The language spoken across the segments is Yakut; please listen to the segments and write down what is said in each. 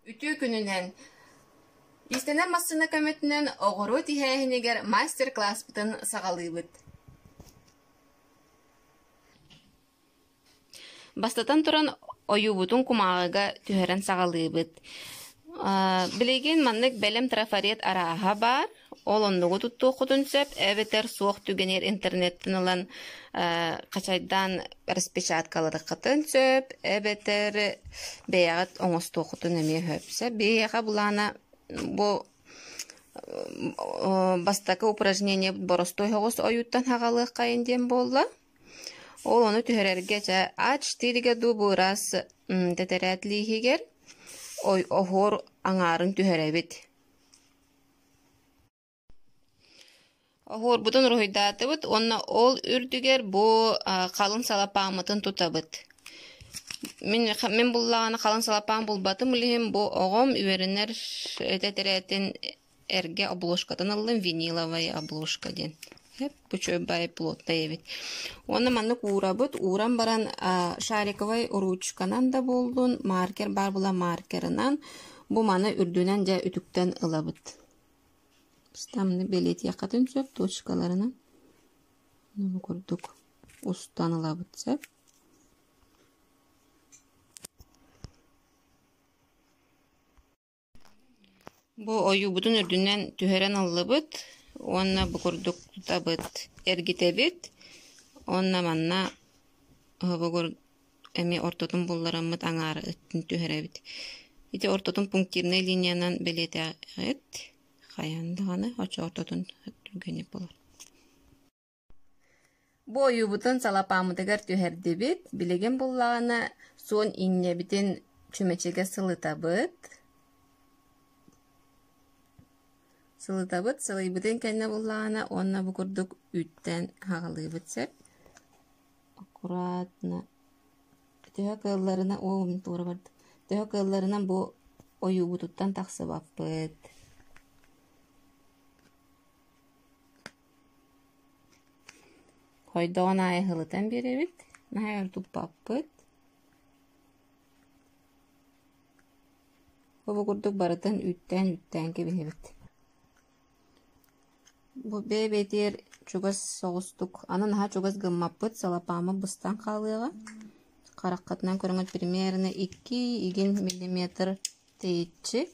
Үтүө күнүнэн! Иистэнэр массыына көмөтүнэн оҕуруо тиһээһинигэр мастер-класспытын саҕалыыбыт. Бастатан туран, ойуубутун кумааҕыга түһэрэн саҕалыыбыт. Билигин маннык бэлэм трафарет арааһа баар, ол оннугу туттуоххутун сөп эбэтэр суох түгэнигэр интернеттэн ылан хачайдаан распечаткаларыаххытын сөп эбэтэр бэйэҕит оҥостуоххутун эмиэ сөп. Сөп биһиэхэ былаана бу бастакы упражнение боростуой соҕус ойууттан саҕалыаххайын диэн буолла. Ол ону түһэрэргэ чэ А4-гэ дуу бу ыраас тэтэрээт лииһигэр оһуор аҥаарын түһэрэбит. Оһуорбутун уруһуйдаатыбыт уонна ол үрдүгэр бу халыҥ салапааммытын тутабыт. Мин мин буллаҕына халыҥ салапаан булбатым билигин бу оҕом үөрэнэр тэтэрээтин эргэ обложкатын ыллым виниловая обложка диэн. Үчүгэй плотнай эбит. Уонна маннык уурабыт, ууран баран шариковай ручканан да буоллун, маркер баар буолла маркерынан бу маны үрдүнэн дьэ үтүктэн ылабыт. Ставны бэлиэтиэххитин сөп точкаларынан. Бу курдук устан ылабыт сөп. Бу ойуубутун үрдүнэн түһэрэн ыллыбыт уонна бу курдук тутабыт, эргитэбит уонна манна оһобугур эмиэ ортотун буллараммыт аҥаара өттүн түһэрэбит. Ити ортотун пунктирнай линиянан бэлиэтээҕит хайаан даҕаны оччо ортотун түргэнник булар. Бу ойуубутун салапааммытыгар түһэрдибит, билигин буллаҕына суон инньэбитин чүмэчигэ сылытабыт. Сылытабыт, сылыйбытын кэннэ буллаҕына уонна бу курдук үүттэн хаҕалыыбыт сөп. Аккуратно төһө кыалларынан оо мин туора бардым. Төһө кыалларынан бу ойуубутуттан тахсыбаппыт. Хойдоҕун аайы ыһылытан биэрэбит, наһаа өр туппаппыт. Бу курдук барытын үүттээн-үүттээн кэбиһэбит. Бу бэйэ-бэйэтигэр чугас соҕустук, аны наһаа чугас гыммаппыт, салапааммыт быстан хаалыаҕа. Хараххытынан көрөҥҥүт примерно 2 игин миллиметр тэйиччи.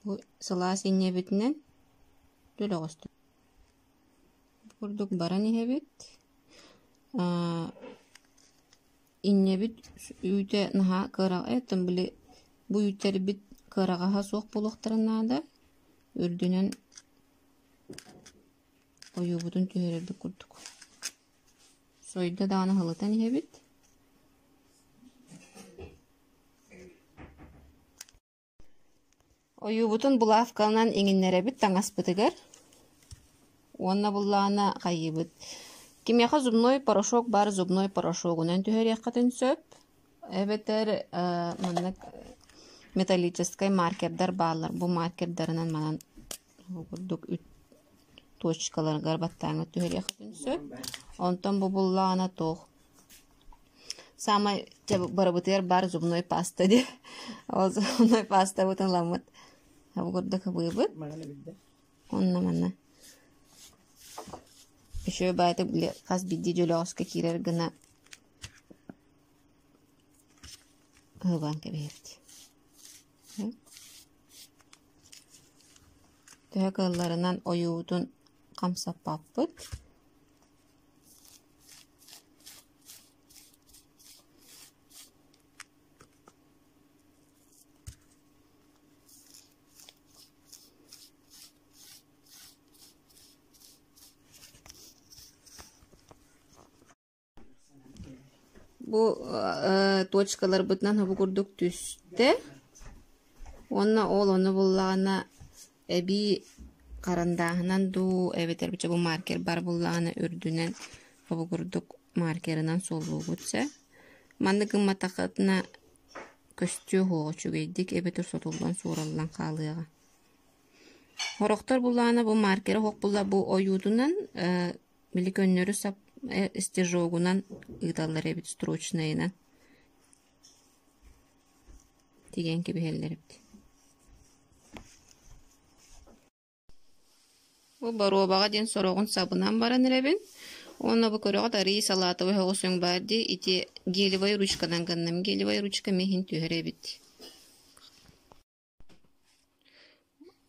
Бу сылаас инньэбитинэн төлөҕөстүк курдук баран иһэбит. Инньэбит үүтэ наһаа кыараҕай, оттон били бу үүттэрбит кыараҕаһа суох буолуохтарын наада. Үрдүнэн ойуубутун түһэрэрбит курдук. Сойдо даҕаны ыһылытан иһэбит. Ойуубутун булавканан иҥиннэрэбит таҥаспытыгар уонна буллаҕына хайыыбыт. Кимиэхэ зубной порошок баар зубной порошогунан түһэриэххитин сөп эбэтэр маннык металлическай маркердар бааллар. Бу маркердарынан манан бу курдук точкаларыгар баттааҥҥа түһэриэххитин сөп. Онтон бу буллаҕына туох Саамай дьэ барыбытыгар баар зубной паста диye. Ол зубной пастабытын ыламмыт бу курдук ыбыыбыт. Онно манна үчүгэй баайытык били хас биирдии дьөлөҕөскө киирэр гына ыһыбаан кэбиһэбит. Төһө кыалларынан ойуубутун хамсаппаппыт. Бу точкаларбытынан бу курдук түстэ уонна ол ону буллаҕына Эбии харандааһынан дуу эбэтэр бу маркер бар буоллаҕына үрдүнэн бу курдук маркерынан суоллуубут сэ. Маннык гымматаххытына көстүө суоҕа үчүгэйдик эбэтэр сотуллан суураллан хаалыаҕа. Сорохтор буллаҕына бу маркеры суох буолла бу ойуутунан били көннөрү сап стежогунан ыыталлар эбит строчнайынан. тигэн кэбиһэллэр эбит. Бу боруобаҕа диэн сороҕун сабынан баран эрэбин. Уонна бу көрөҕүт арыый салатовай оҕус өҥ баар дии, ити гелевай ручканан гынным. Гелевай ручка эмиэ иһин түһэр эбит.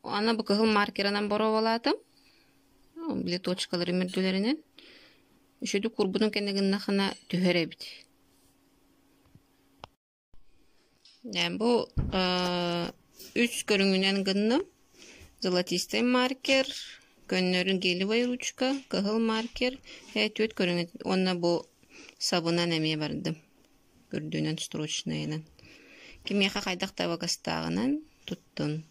Аны бу кыһыл маркерынан боруобалаатым. Били точкаларым үрдүлэринэн. Үчүгэй курбутун кэннэ гыннахына түһэр эбит. Бу үс көрүҥүнэн гынным. Золотистый маркер, көннөрү гелевай ручка, кыһыл маркер, түөрт көрүҥү уонна бу сабынан эмиэ бардым. Үрдүнэн строчнайынан. Кимиэхэ хайдах табыгастааҕынан туттун.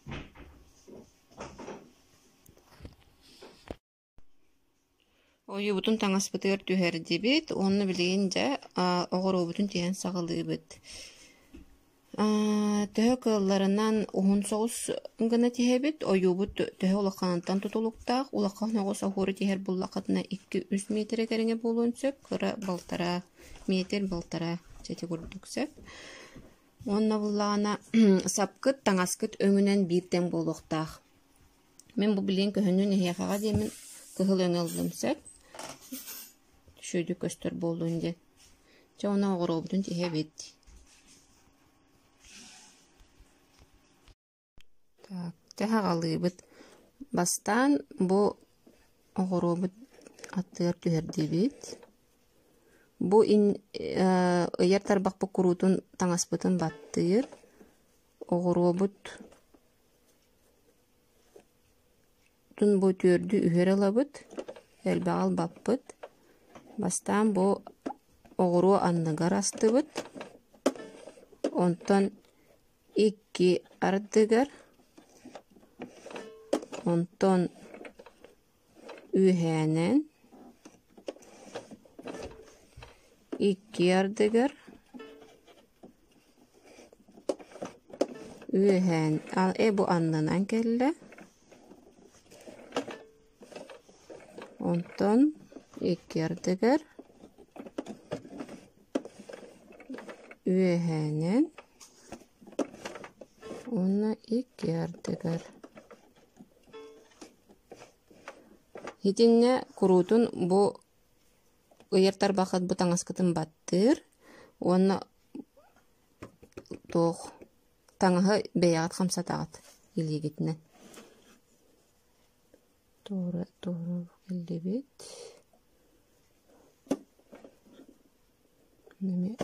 Ойуубутун таҥаспытыгар түһэрдибит уонна билигин дьэ оҕуруобутун тиһэн саҕалыыбыт. Төһө кыалларынан уһун соҕус гына тиһэбит, ойуубут төһө улаханыттан тутулуктаах, улахан оҕус оһуору тиһэр буоллаххытына 2-3 миэтэрэ кэриҥэ буолуон сөп, кыра балтараа миэтэр балтараа чэ ити курдук сөп. Уонна буллаҕына сапкыт, таҥаскыт өҥүнэн биир тэҥ буолуохтаах. Мин бу билигин көһүннүн эһиэхэҕэ диэммин кыһыл өҥө ыллым сөп. Үчүгэйдик көстөр буоллун диэн. Чэ уонна оҕуруобутун тиһэбит. Так, дьэ аҕалыыбыт. Бастаан бу оҕуруобут аттыгар түһэрдибит. Бу ыйар тарбахпыт куруутун таҥаспытын баттыыр. Оҕуруобут Тун бу түөрдү үһү эрэ ылабыт, элбэҕи ылбаппыт. Бастаан бу оҕуруо анныгар астыбыт, онтон икки ардыгар, онтон үөһээнэн, икки ардыгар Үөһээн бу аннынан кэллэ, онтон икки ардыгар үөһээнэн уонна икки ардыгар. Итиннэ куруутун бу ыйар тарбаххыт бу таҥаскытын баттыыр уонна туох таҥаһы бэйэҕит хамсатаҕыт илиигитинэн. Туора туора кэллибит. Эмиэ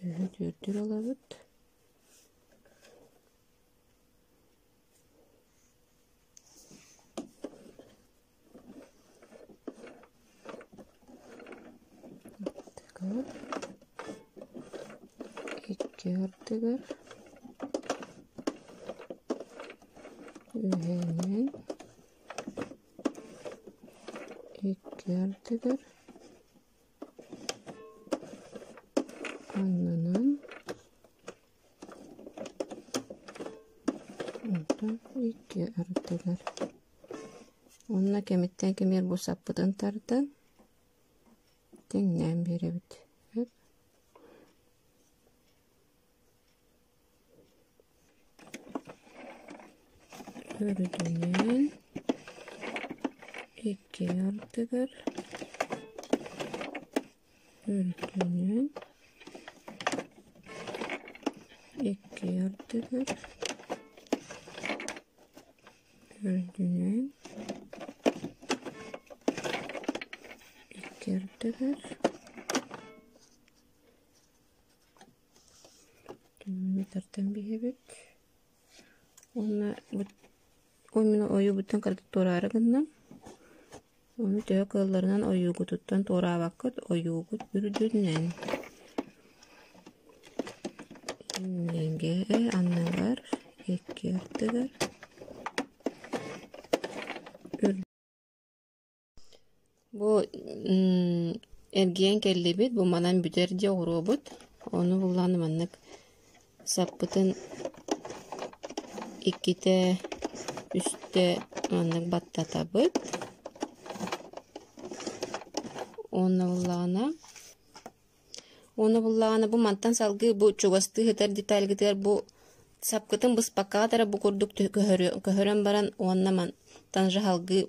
үһү түөртүр ылабыт. Ардыгар, икки ардыгар, үһүнэн, икки ардыгар, аннынан Онтон икки ардыгар Уонна кэмиттэн кэмигэр бу саппытын тардан тэҥнээн биэрэбит. Үрдүнэн икки ардыгар Үрдүнэн икки ардыгар үрдүнэн икки ардыгар тардан биһэбит уонна мин ойуубуттан кыратык туораары гынным Ону төһө кыалларынан ойуугутуттан туораабаккыт, ойуугут үрдүнэн иннигэ анныгар, икки ардыгар Бу эргийэн кэллибит, бу манан бүтэр дии оҕуруобут. Ону буллаан маннык Саппытын иккитэ, үстэ маннык баттатабыт уонна буоллаҕына Уонна буллаҕына бу мантан салгыы бу чугастыы сытар детальгытыгар бу сапкытын быспаккаҕыт эрэ бу курдук көһөрөн баран уонна мантан же салгыы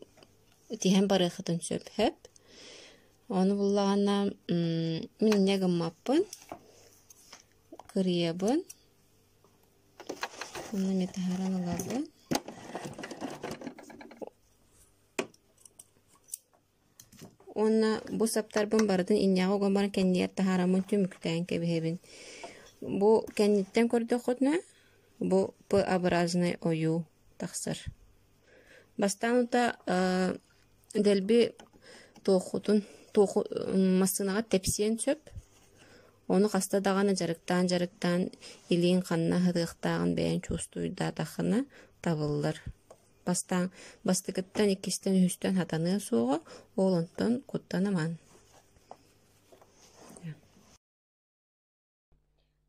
тиһэн барыаххытын сөп сөп. Ону буллаҕына мин инньэ гыммаппын, кырыйабын, уонна эмиэ таһааран ылабын. Уонна бу саптарбын барытын инньэҕэ уган баран кэннигэр таһаараммын түмүктээн кэбиһэбин. Бу кэнниттэн көрдөххүтүнэ, бу П-образный ойуу тахсар. Бастаан ута дэлби туоххутун массыынаҕа тэпсиэн сөп. Ону хаста даҕаны дьарыктаан-дьарыктаан илииҥ ханна аһытыахтааҕын бэйэҥ чуустуйдаатаххына табыллар. Бастаан бастакыттан, иккистэн, үһүстэн хатаныа суоҕа, ол онтон куттанаман.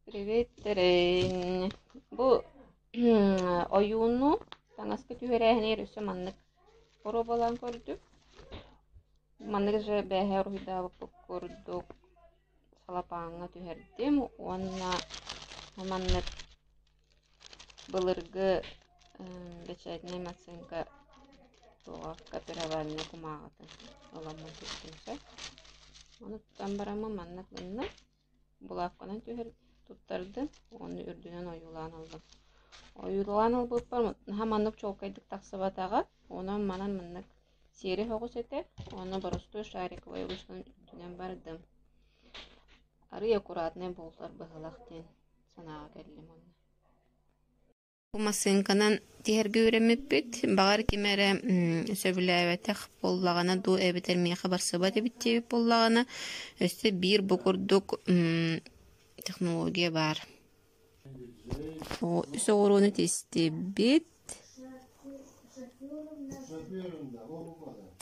Приветтэрин. Бу ойууну таҥаска түһэрээһинигэр өссө маннык боруобалаан көрдүм. Маннык же бээһээ уруһуйдаабыппыт курдук салапааҥҥа түһэрдим уонна маннык былыргы бэчээтинэй массыыҥка туоҕа копировальнай кумааҕытын ыламмын түстүм сөп. Ону тутан бараммын маннык гынным Булавканан түһэр туттардым уонна үрдүнэн ойуулаан ыллым. Ойуулаан ылбыппар наһаа маннык чуолкайдык тахсыбатаҕа, онон манан маннык сиэрэ соҕус этэ, онно боростуой шариковай ручканан үрдүнэн бардым. Арыый аккуратнай буоллар быһыылаах диэн санааҕа кэллим онно. Бу массыыҥканан тиһэргэ үөрэммиппит, баҕар ким эрэ сөбүлээбэтэх буоллаҕына дуу эбэтэр миэхэ барсыбат эбит диэбит буоллаҕына, өссө биир бу курдук технология баар. Үс оҕуруону тистибит,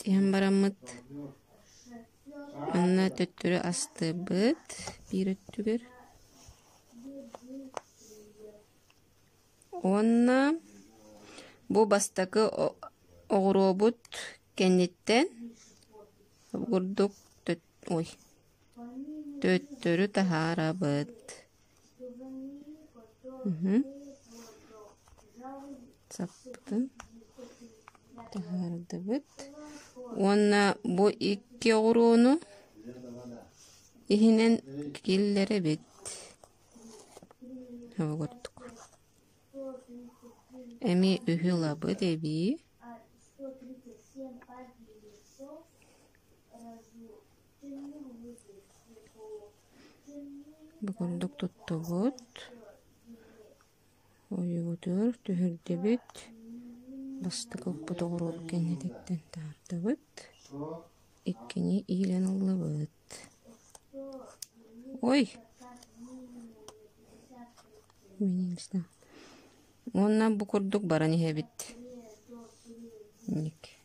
тиһэн бараммыт манна төттөрү астыбыт биир өттүгэр. Уонна бу бастакы оҕуруобут кэнниттэн курдук ой төттөрү таһаарабыт. Саппытын таһаардыбыт. Уонна бу икки оҕуруону иһинэн киллэрэбит. Курдук. Эмиэ үһү ылабыт эбии. Бу курдук туттубут. Ойуутугар түһэрдибит. Бастакы укпут оҕуруот кэнниттэн таһаардыбыт. Иккини иилэн ыллыбыт. Ой! Уонна бу курдук баран иһэбит. Инник.